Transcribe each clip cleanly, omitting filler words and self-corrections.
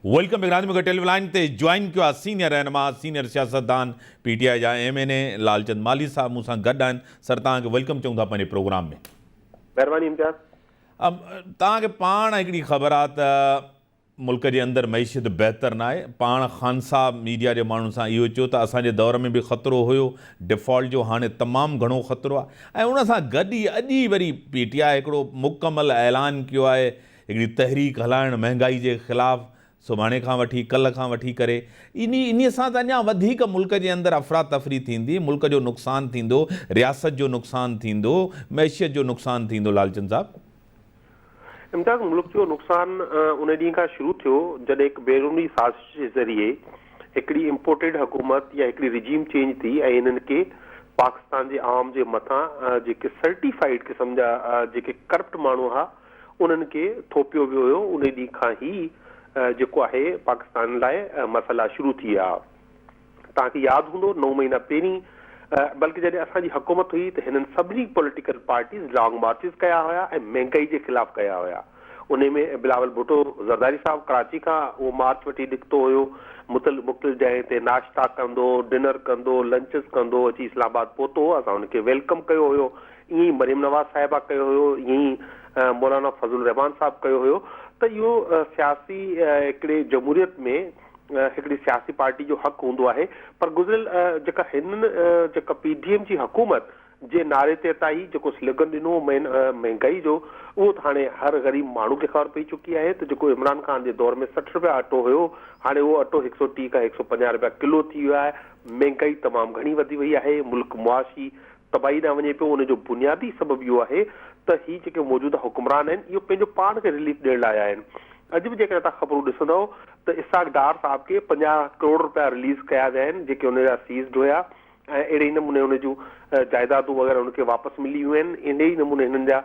Welcome back ناظرين مونکي tele line تي جوائن ڪيو آهي سينيئر رهنما سينيئر سياستدان پي ٽي آء جا ايم اين اي لال چند مالهي صاحب مون سان گڏ آهن سر توهان کي welcome چئون ٿا پنهنجي پروگرام ۾. مهرباني امتياز. توهان کي پاڻ هڪڙي خبر آهي ته ملڪ جي اندر معيشت بهتر ناهي پاڻ خان صاحب ميڊيا جي ماڻهن سان اهو چيو ته اسان جي دور ۾ به خطرو هيو ڊيفالٽ جو هاڻي تمام گهڻو خطرو آهي ۽ ان سان گڏ ئي اڄ ئي وري پي ٽي آء هڪڙو مڪمل اعلان ڪيو آهي هڪڙي تحريڪ هلائڻ مهنگائي جي خلاف سڀاڻي کان وٺي ڪلهه کان وٺي ڪري انهي انهي سان ته اڃا وڌيڪ ملڪ جي اندر افراتفري ٿيندي ملڪ جو نقصان ٿيندو رياست جو نقصان ٿيندو معيشت جو نقصان ٿيندو لالچند صاحب. امتياز ملڪ جو نقصان ان ڏينهن کان شروع ٿيو جڏهن هڪ بيروني سازش جي ذريعي هڪڙي امپورٽيڊ حڪومت يا هڪڙي رجيم چينج ٿي ۽ هنن کي پاڪستان جي عوام جي مٿان جيڪي سرٽيفائيڊ قسم جا جيڪي ڪرپٽ ماڻهو ها انهن کي ٿوپيو ويو هيو انهي ڏينهن کان هي جيڪو آهي پاڪستان لاء مسئلا شروع ٿي ويا توهان کي ياد هوندو نو مهينا پهرين بلڪه جڏهن اسان جي حڪومت هئي ته هنن سڀني پوليٽيڪل پارٽيز لانگ مارچز ڪيا هيا ۽ مهنگائي جي خلاف ڪيا هيا انهي ۾ بلاول ڀٽو زرداري صاحب ڪراچي کان اهو مارچ وٺي نڪتو هيو متل مختلف جاين تي ناشتا ڪندو ڊنر ڪندو لنچز ڪندو اچي اسلام آباد پهتو هو اسان ان کي welcome ڪيو هيو ائين ئي مريم نواز صاحبه ڪيو هيو، ائين ئي مولانا فضل الرحمان صاحب ڪيو هيو ته اهو سياسي هڪڙي جمهوريت ۾ هڪڙي سياسي پارٽي جو حق هوندو آهي پر گذريل جيڪا هنن جيڪا پي ڊي ايم جي حڪومت جي نعري تي اتان هي جيڪو سلوگن ڏنو هو مهنگائي جو اهو ته هاڻي هر غريب ماڻهو کي خبر پئي چڪي آهي ته جيڪو عمران خان جي دور ۾ 60 رپيا اٽو هيو هاڻي اهو اٽو 130 کان 150 رپيا ڪلو ٿي ويو آهي مهنگائي تمام گهڻي وڌي وئي آهي ملڪ معاشي تباهي ڏانهن وڃي پيو ان جو بنيادي سبب اهو آهي ته هي جيڪي موجوده حڪمران آهن اهو پنهنجو پاڻ کي رليف ڏيڻ لاء آيا آهن اڄ به جيڪڏهن توهان خبرون ڏسندؤ ته اسحاق ڊار صاحب کي 50 ڪروڙ رپيا رليز ڪيا ويا آهن جيڪي ان جا سيزڊ هيا ۽ اهڙي ئي نموني ان جون جائيدادون وغيره ان کي واپس ملي ويون آهن اهڙي ئي نموني هنن جا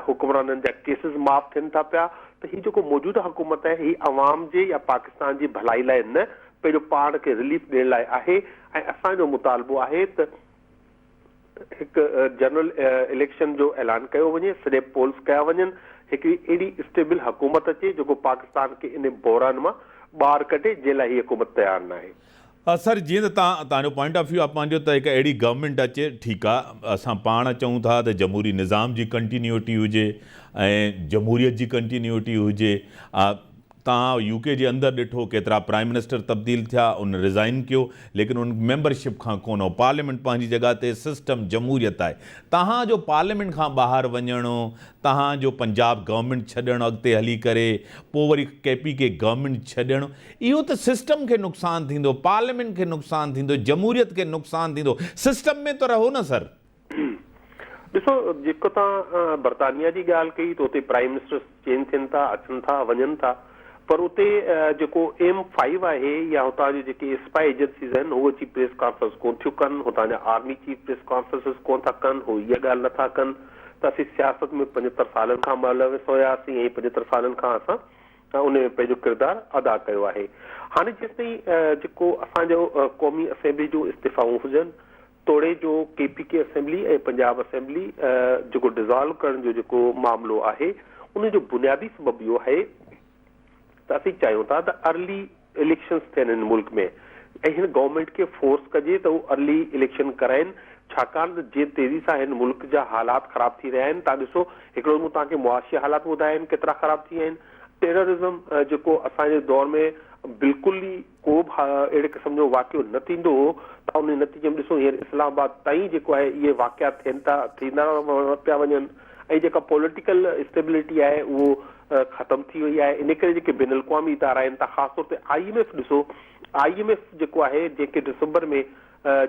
حڪمرانن جا ڪيسز معاف ٿين ٿا پيا ته هي جيڪو موجوده حڪومت آهي هي عوام جي يا پاڪستان جي ڀلائي لاء نه پنهنجو پاڻ کي رليف ڏيڻ لاء آهي ۽ اسان جو مطالبو آهي ته هڪ جنرل اليڪشن جو اعلان ڪيو وڃي، سنيپ پولز ڪيا وڃن، هڪڙي اهڙي اسٽيبل حڪومت اچي جيڪو پاڪستان کي ان بحران مان ٻاهر ڪڍي جنهن لاء هي حڪومت تيار ناهي. سر جيئن ته توهان توهان جو پوائنٽ آف ويو آهي پنهنجو ته هڪ اهڙي گورنمينٽ اچي ٺيڪ آهي اسان پاڻ چئون ٿا ته جمهوري نظام جي ڪنٽينيوٽي هجي ۽ جمهوريت جي ڪنٽينيوٽي هجي توهان يو ڪي جي اندر ڏٺو ڪيترا پرائم منسٽر تبديل ٿيا ان ريزائن ڪيو ليڪن ان ميمبرشپ کان ڪونه هو پارليامينٽ پنهنجي جڳهه تي سسٽم جمهوريت آهي توهان جو پارليامينٽ کان ٻاهر وڃڻ توهان جو پنجاب گورنمينٽ ڇڏڻ اڳتي هلي ڪري پوء وري ڪي پي ڪي گورنمينٽ ڇڏڻ اهو ته سسٽم کي نقصان ٿيندو پارليامينٽ کي نقصان ٿيندو جمهوريت کي نقصان ٿيندو سسٽم ۾ ته رهو نه سر. ڏسو جيڪو توهان برطانيا جي ڳالهه ڪئي ته اتي پرائم منسٽرس چينج ٿين ٿا اچن ٿا وڃن ٿا پر اتي جيڪو ايم فائيو آهي يا هتان جون جيڪي اسپائي ايجنسيز آهن هو اچي پريس ڪانفرنس ڪون ٿيون ڪن هتان جا آرمي چيف پريس ڪانفرنسز ڪون ٿا ڪن هو اها ڳالهه نٿا ڪن ته اسين سياست ۾ 75 سالن کان ملوث هياسين ۽ 75 سالن کان اسان ان ۾ پنهنجو ڪردار ادا ڪيو آهي هاڻي جيستائين جيڪو اسان جو قومي اسيمبلي جون استعيفائون هجن توڙي جو K P K assembly ۽ Punjab assembly جيڪو ڊزالو ڪرڻ جو جيڪو معاملو آهي ان جو بنيادي سبب اهو آهي ته اسين چاهيون ٿا ته ارلي اليڪشنز ٿين هن ملڪ ۾ ۽ هن گورنمينٽ کي فورس ڪجي ته هو ارلي اليڪشن ڪرائين ڇاڪاڻ ته جنهن تيزي سان هن ملڪ جا حالات خراب ٿي رهيا آهن تان ڏسو هڪڙو مون توهان کي معاشي حالات ٻڌايا آهن ڪيترا خراب ٿي ويا آهن ٽيررزم جيڪو اسان جي دور ۾ بلڪل ئي ڪو به اهڙي قسم جو واقعو نه ٿيندو هو ته ان نتيجي ۾ ڏسو هينئر اسلام آباد تائين جيڪو آهي اهي واقعا ٿين ٿا ٿيندا پيا وڃن ۽ جيڪا پوليٽيڪل اسٽيبلٽي آهي اهو ختم ٿي وئي آهي ان ڪري جيڪي بين الاقوامي ادارا آهن ته خاص طور تي I M F ڏسو I M F جيڪو آهي جنهن کي ڊسمبر ۾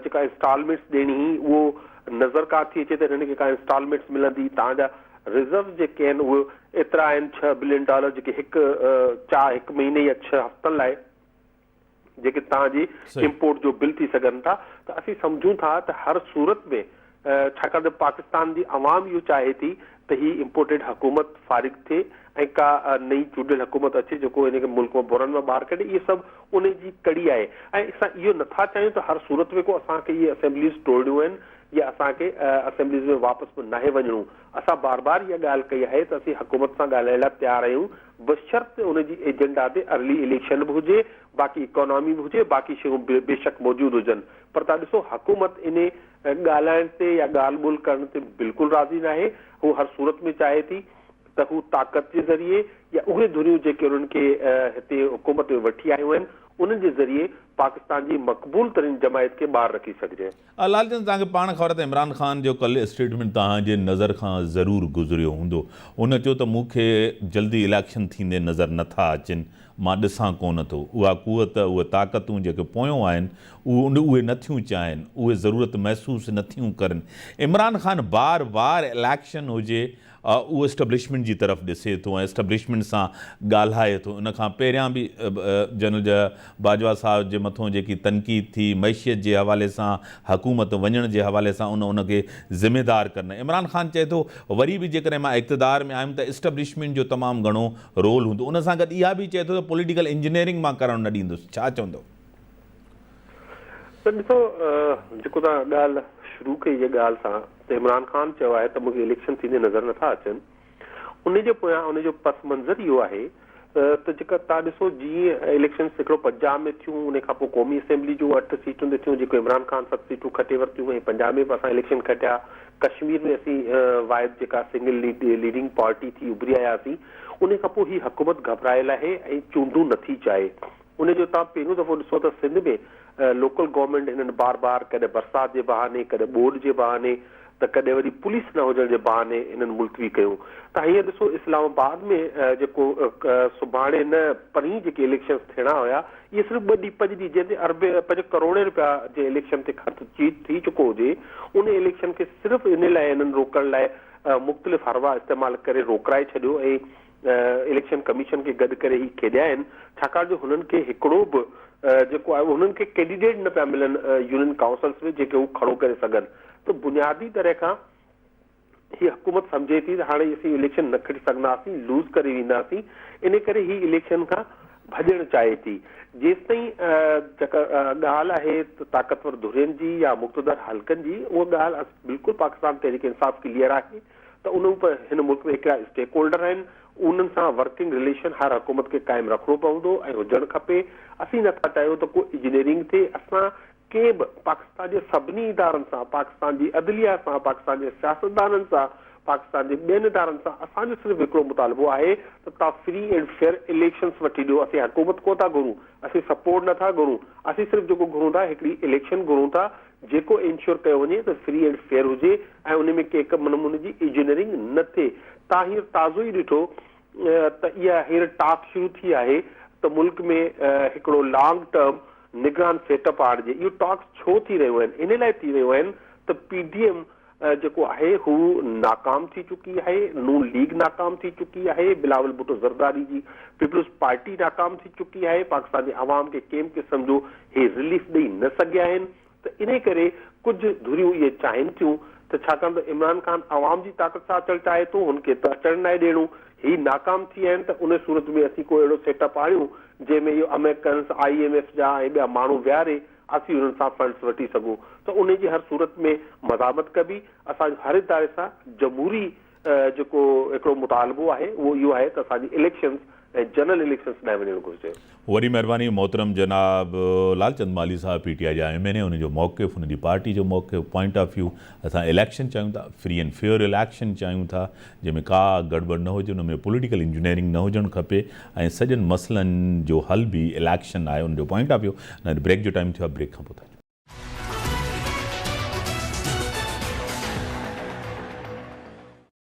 جيڪا انسٽالمينٽس ڏيڻي هئي اهو نظر ڪانه ٿي اچي ته هنن کي ڪا انسٽالمينٽس ملندي تان جا ريزروز جيڪي آهن اهي ايترا آهن ڇهه بلين ڊالر جيڪي هڪ چا هڪ مهيني يا ڇهه هفتن لاء جيڪي تان جي امپورٽ جو بل ٿي سگهن ٿا ته اسين سمجهون ٿا ته هر صورت ۾ ڇاڪاڻ ته پاڪستان جي عوام اهو چاهي ٿي ته هي امپورٽيڊ حڪومت فارغ ٿئي ۽ ڪا نئين چونڊيل حڪومت اچي جيڪو هن کي ملڪ مان بحران مان ٻاهر ڪڍي اهو سڀ ان جي ڪڙي آهي ۽ اسان اهو نٿا چاهيون ته هر صورت ۾ ڪو اسان کي اهي اسيمبليز ٽوڙڻيون آهن يا اسان کي اسيمبليز ۾ واپس به ناهي وڃڻو اسان بار بار اها ڳالهه ڪئي آهي ته اسين حڪومت سان ڳالهائڻ لاء تيار آهيون. بشرط ان جي ايجنڊا تي ارلي اليڪشن به هجي، باقي اڪانامي به هجي، باقي شيون به بيشڪ موجود هجن پر توهان ڏسو حڪومت انهي ڳالهائڻ تي يا ڳالهه ٻولهه ڪرڻ تي بلڪل راضي ناهي، هو هر صورت ۾ چاهي ٿي ته هو طاقت جي ذريعي يا اهي ڌريون جيڪي انهن کي هتي حڪومت ۾ وٺي آيون آهن انهن جي ذريعي پاڪستان جي مقبول ترين جماعت کي ٻاهر رکي سگهجي. لال چند توهان کي پاڻ خبر آهي ته عمران خان جو ڪلهه اسٽيٽمينٽ توهان جي نظر کان ضرور گذريو هوندو. هن چيو ته مون کي جلدي اليڪشن ٿيندي نظر نه ٿا اچن، مان ڏسان ڪونه ٿو. اها قوت، اهي طاقتون جيڪي پويون آهن اهي نه ٿيون چاهين، اهي ضرورت محسوس نه ٿيون ڪرن. عمران خان بار بار اليڪشن هجي اهو اسٽبلشمينٽ جي طرف ڏسي ٿو ۽ اسٽبلشمينٽ سان ڳالهائي ٿو. ان کان پهريان به جنرل باجوا صاحب جي مٿون جيڪي تنقيد ٿي معيشت جي حوالي سان حڪومت وڃڻ جي حوالي سان ان ان کي ذميدار ڪرڻ عمران خان چئي ٿو وري به جيڪڏهن مان اقتدار ۾ آيم ته اسٽبلشمينٽ جو تمام گهڻو رول هوندو ان سان گڏ اها به چئي ٿو ته پوليٽيڪل انجنيئرنگ مان ڪرڻ نه ڏيندس ڇا چوندو؟ ته ڏسو جيڪو توهان ڳالهه شروع ڪئي جي ڳالهه سان ته عمران خان چيو آهي ته مون کي اليڪشن ٿيندي نظر نٿا اچن ان جي پويان ان جو پس منظر اهو آهي ته جيڪا توهان ڏسو جيئن اليڪشنس هڪڙو پنجاب ۾ ٿيون ان کان پوء قومي اسيمبلي جون اٺ سيٽون تي ٿيون جيڪو عمران خان ست سيٽون کٽي ورتيون ۽ پنجاب ۾ به اسان اليڪشن کٽيا ڪشمير ۾ اسين واحد جيڪا سنگل ليڊنگ پارٽي ٿي اڀري آياسين ان کان پوء هي حڪومت گهٻرايل آهي ۽ چونڊون نٿي چاهي ان جو توهان پهريون دفعو ڏسو ته سنڌ ۾ لوڪل گورنمينٽ هنن بار بار ڪڏهن برسات جي بهاني ڪڏهن ٻوڏ جي بهاني ته ڪڏهن وري پوليس نه هجڻ جي بهاني هنن ملتوي ڪيون ته هينئر ڏسو اسلام آباد ۾ جيڪو سڀاڻي نه پرين جيڪي اليڪشنس ٿيڻا هيا اهي صرف ٻه ڏينهن پنج ڏينهن جنهن تي اربين پنج ڪروڙين روپيا جي اليڪشن تي خرچ ٿي چڪو هجي ان اليڪشن کي صرف ان لاء هنن روڪڻ لاء مختلف حربا استعمال ڪري روڪرائي ڇڏيو ۽ اليڪشن ڪميشن کي گڏ ڪري هي کيڏيا آهن ڇاڪاڻ جو هنن کي هڪڙو به جيڪو آهي هنن کي ڪينڊيڊيٽ نه پيا ملن يونين ڪائونسلز ۾ جيڪي هو کڙو ڪري سگهن ته بنيادي طرح کان هي حڪومت سمجهي ٿي ته هاڻي اسين اليڪشن نه کٽي سگهنداسين لوز ڪري وينداسين ان ڪري هي اليڪشن کان ڀڄڻ چاهي ٿي جيستائين جيڪا ڳالهه آهي طاقتور ڌرين جي يا مقتدر حلقن جي اها ڳالهه بلڪل پاڪستان تحريڪ انصاف ڪليئر آهي ته ان اوپر هن ملڪ ۾ هڪڙا اسٽيڪ هولڊر آهن انهن سان ورڪنگ رليشن هر حڪومت کي قائم رکڻو پوندو ۽ هجڻ کپي اسين نٿا چاهيون ته ڪو انجنيئرنگ ٿئي اسان ڪنهن به پاڪستان جي سڀني ادارن سان پاڪستان جي عدليه سان پاڪستان جي سياستدانن سان پاڪستان جي ٻين ادارن سان اسان جو صرف هڪڙو مطالبو آهي ته توهان فري اينڊ فيئر اليڪشنس وٺي ڏيو اسين حڪومت ڪو ٿا گهرون اسين سپورٽ نٿا گهرون اسين صرف جيڪو گهرون ٿا هڪڙي اليڪشن گهرون ٿا جيڪو انشور ڪيو وڃي ته فري اينڊ فيئر هجي ۽ ان ۾ ڪنهن نموني جي انجنيئرنگ نه ٿئي. توهان هينئر تازو ئي ڏٺو ته اها هينئر ٽاڪ شروع ٿي آهي ته ملڪ ۾ هڪڙو لانگ ٽرم نگران سيٽ اپ آڻجي. اهو ٽاڪس ڇو ٿي رهيون آهن؟ ان لاء ٿي رهيون آهن ته پي ڊي ايم جيڪو آهي هو ناڪام ٿي چڪي آهي، نون ليگ ناڪام ٿي چڪي آهي، بلاول ڀٽو زرداري جي پيپلز پارٽي ناڪام ٿي چڪي آهي، پاڪستان جي عوام کي ڪنهن به قسم جو هي رليف ڏئي نه سگهيا آهن ته انهي ڪري ڪجهه ڌريون اهي چاهين ٿيون ته ڇاڪاڻ ته عمران خان عوام جي طاقت سان اچڻ چاهي ٿو هن کي ته اچڻ ناهي ڏيڻو، هي ناڪام ٿي ويا آهن ته ان صورت ۾ اسين ڪو اهڙو سيٽ اپ آڻيون جنهن ۾ اهو اميڪنس، I M F جا ۽ ٻيا ماڻهو ويهاري اسين انهن سان فنڊز وٺي سگهون ته انهي جي هر صورت ۾ مزاحمت ڪبي، اسان جو هر اداري سان جمهوري جيڪو هڪڙو مطالبو آهي اهو اهو آهي ته اسان جي اليڪشنز ۽ جنرل اليڪشنز ڏانهن وڃڻ گهرجي. وڏي مهرباني محترم جناب لال چند مالهي صاحب پي ٽي آء جا ايم اين اي انهن جو موقف انهن جي پارٽي جو موقف پوائنٽ آف ويو اسان اليڪشن چاهيون ٿا فري اينڊ فيئر اليڪشن چاهيون ٿا جنهن ۾ ڪا گڙٻڙ نه هجي ان ۾ پوليٽيڪل انجنيئرنگ نه هجڻ کپي ۽ سڄن مسئلن جو حل به اليڪشن آهي ان جو پوائنٽ آف ويو بريڪ جو ٽائيم ٿيو آهي بريڪ کان پوء ٿا.